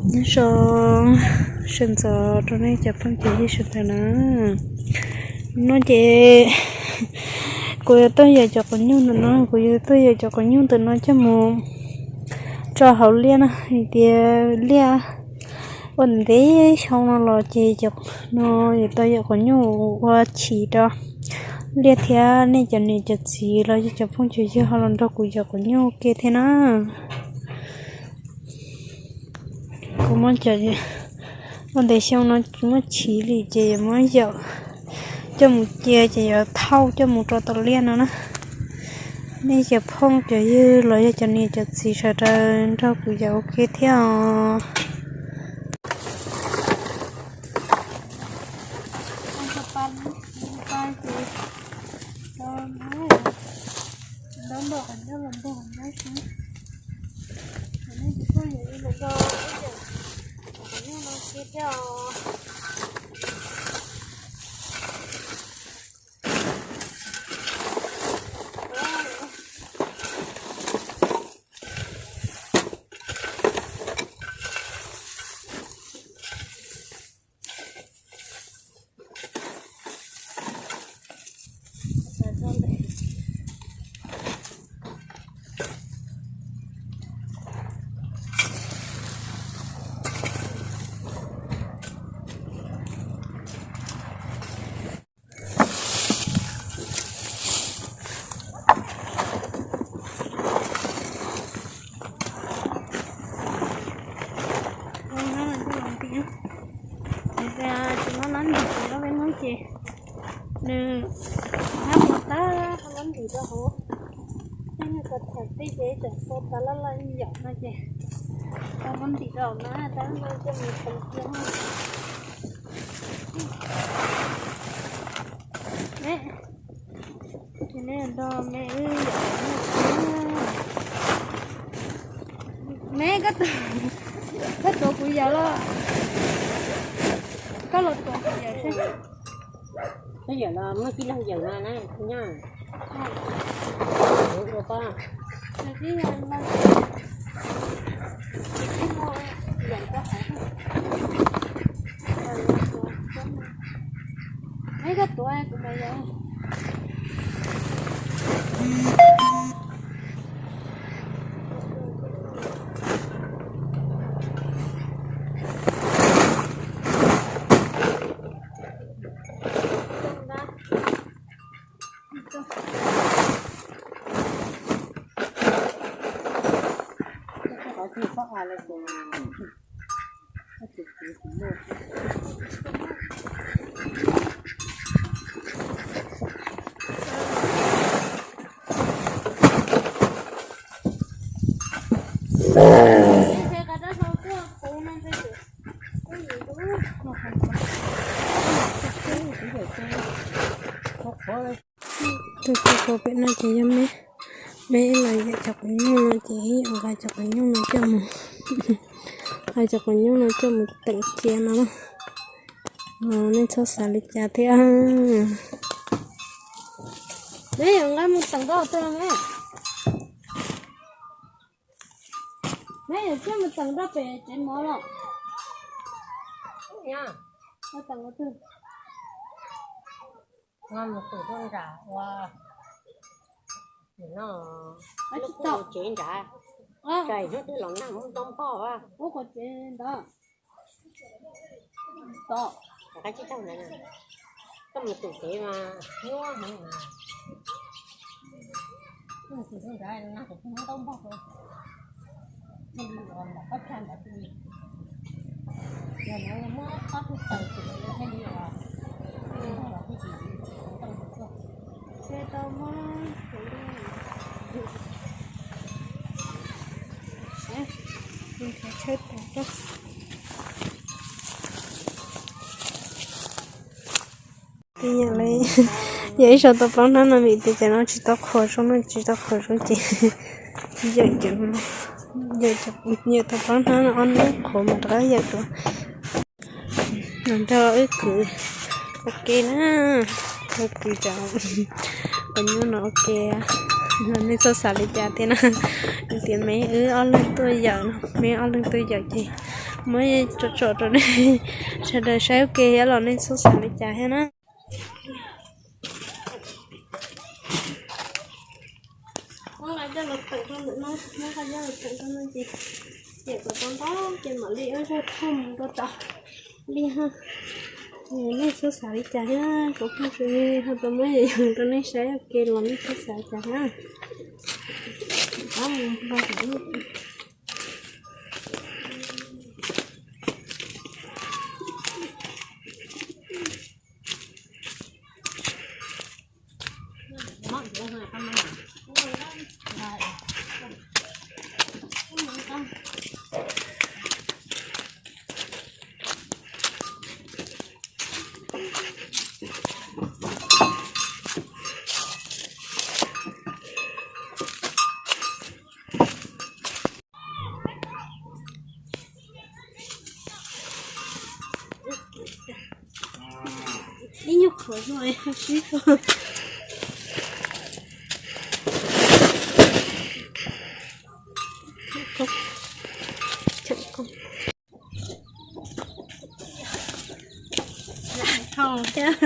Nyob zoo, sawv ntxov rau nej cov phooj cov ywg sawv daws na. No ces kuv yuav tuaj yawm cov quav nyuj ntawm no, kuv yuav tuaj yawm cov quav nyuj ntawm no coj mus tso hauv liaj na, hais tias liaj ua ntev xyoo no los ces cov no yuav tau yawm quav nyuj ua chiv rau liaj thiab nej cov niam cov txiv los yog cov phooj cov ywg ho los nrog kuv yawm quav nyuj ua ke thiab na. Kuv muab cov ua ntev xyoo no muab chiv li ces yuav muab yawm coj mus cia ces yuav thauj coj mus rau tom liaj no na. Nej cov phooj cov ywg los yog cov niam cov txiv sawv daws nrog kuv yawm ua ke thiab os. Tsis muab lab ntim ces lub peb hnub ces nws hab ua tag lab ntim rau hauv. Tej nyuag ko tham tej ces ib tsoom ko tas laj laj yam no ces tau muab ntim rau na, tab no coj mus teev cia. Me, ces nej nrog me wb yam me, koj tuav kuv yawm los? Koj los tuav kuv yawm seb. Koj yawm los muaj tib leeg yawm no na, nyob ua pab. Koj tuav kuv mas yawm. Tus tuaj pem no ces yog me, me ib los yawm cov quav nyuj no ces ib nqa cov quav nyuj no coj mus, nqa cov quav nyuj no coj mus teem cia no. Nej txhob xav li cas thiab. Neb yuav nqa mus teem rau twg me? Neb yuav coj mus teem rau pem tsev mov los? Teem twg? Mus teem rau nram ua, no, tsev nrad, rais hnub twg los nag muab ntoo phoj. Ub, qhov tsev ntawd. Tom qab tsib taug ntawd, koj mus tus kev mas nyuaj heev. Koj mus tus ntawd nag kuv muab ntaub npog rau, thiaj li uas nram qab tshaj ntawd thiaj li, yog lawv muab qab tug taws tim thiaj li uas ntaub los thiaj tsis tau mus tuaj. Tau muab, tshawb tas. Yog ib sau tau plaub hnab no vim tias cov no tsis tau qhuav zoo no, tsis tau qhuav zoo ces yawm cov, yawm tau plaub hnab no ob hnub qhuav mus rov qab yawm dua. Los nrog wb kwv ua ke na, kwv cov quav nyuj no ua ke, nej txhob xav li cas thiab na. Tias me wb ob leeg tuaj yawm no, me ob leeg tuaj yawm ces Muab tsom tsom rau nej sawv daws saib ua ke thiab los nej txhob xav li cas thiab na. Muab nqa coj los teem rau ntawm no, muab nqa coj los teem rau no ces, ces kom tau ntau ces mam li ua zaj thauj mus rau tom liaj ha. Nej txhob xav li cas thiab, kuv pheej tsis ho tau muab yam yus rau nej saib ua ke los nej txhob xav li cas thiab. Ib nyuag qhuav zuag sib zog. Thaum thiab.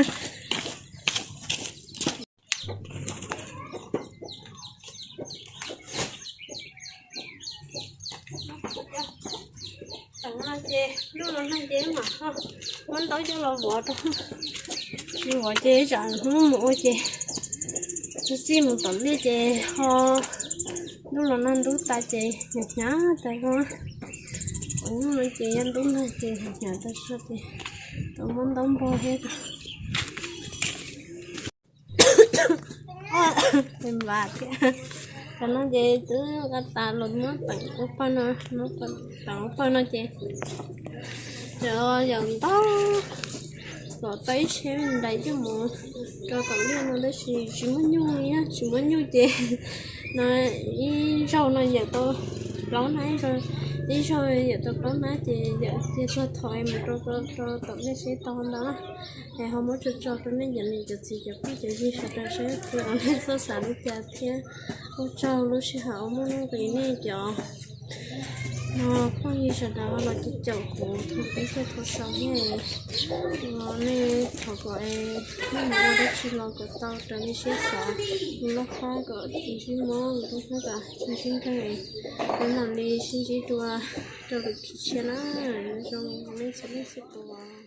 Tam no ces ntuj los nag ces mam ho muab ntaub coj los vov rau. Tsis vov ces tsam hnub mus ua ces txog txij mus tom liaj ces ho ntuj los nag ntub tas ces hnyav hnyav tas zog. Hnub no ces yog ntub nag ces hnyav hnyav tas zog ces tau muab ntaub npog thiab. Npam thiab. Tam no ces twb nqa tas los muab teem ua pawg no, teem ua pawg no ces yog yam ntau, los tau ib tsheb ntais coj mus rau tom liaj no tab sis tsis muaj nyuj li, tsis muaj nyuj ces no ib zaug no yawm tau plaub hnab, ib zaug yawm tau plaub hnab ces yawm cia txog thaum mus rau rau tom liaj seb tau ntau na. Es ho muab tso tso rau nej cov niam cov txiv cov phooj cov ywg sawv daws saib ua ke los nej txhob xav li cas thiab. Ua tsaug lub sij hawm uas muaj nuj nqis nej cov phooj ywg sawv daws los caum kuv thaum pib txog thaum xaus thiab. Nej thov kom nej mus ua dab tsi los kom tau raws li siab xav, mus loj qab kom tsis ntsib mob, mus loj qab kom tsis ntsib nkeeg, mam li sib ntsib dua rau lwm khij tshiab na. Nyob zoo nej txhua leej txhua tus.